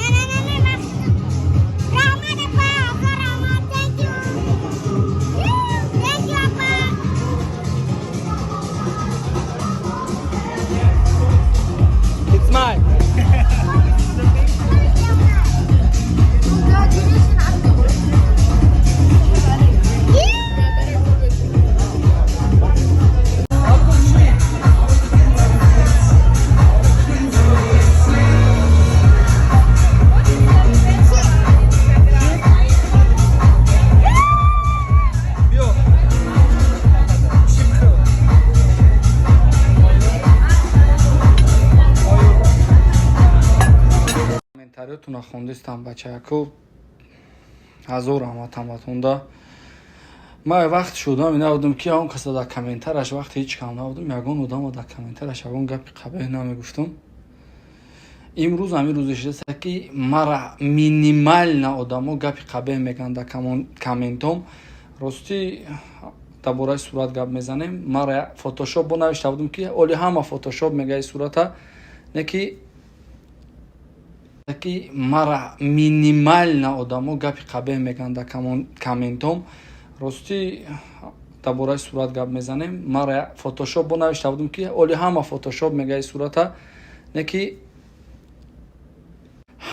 Не, не, не, не, раҳмат, апа, ҳазор раҳмат. Thank you. Thank you, апа. It's mine. Биё. Чӣ бихӯр? Комментариётонро хондистам, бачаяко. Ҳазор раҳмат ҳаматонда. Ман вақт шудам, набудам, ки он каса дар комментараш, вақте ҳеҷ кам набудам, ягон одамо дар комментараш ягон гапи қабеҳ намегуфтам. Имрӯз ҳамин рӯзе шидаста, ки мара минимально одамо гапи қабеҳ мегӯянд дар комментом. Ростӣ, дар бораи сурат гап мезанем. Мара фотошоп бо навишта будам, ки оли ҳама фотошоп мегаи сурата, не ки мара минимально одамо гапи қабеҳ мегӯянд дар комментом. Ростӣ, дар бораи сурат гап мезанем. Мара фотошоп бо навишта будам, ки оли ҳама фотошоп мегаи сурата, не ки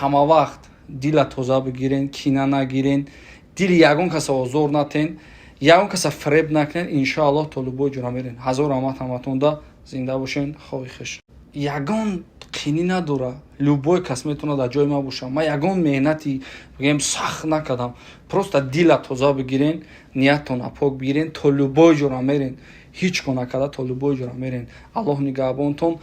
ҳама вақт дила тоза бигирен, кина нагирен, дили ягон каса озор натен, ягон каса фиреб накунен. Иншоаллоҳ, то любой ҷора мерен. Ҳазор раҳмат ҳаматонда. Зинда бошен, хоҳи хуш. Ягон қинӣ надора, любой кас метавонад дар ҷои ман бошад. Ман ягон меҳнати, бигӯем, сахт накардам. Просто дила тоза бигирен, ниятона пок бигирен, то любой ҷора мерен. Ҳеҷ кор накарда, то любой ҷора мерен. Аллоҳ нигаҳбонтон.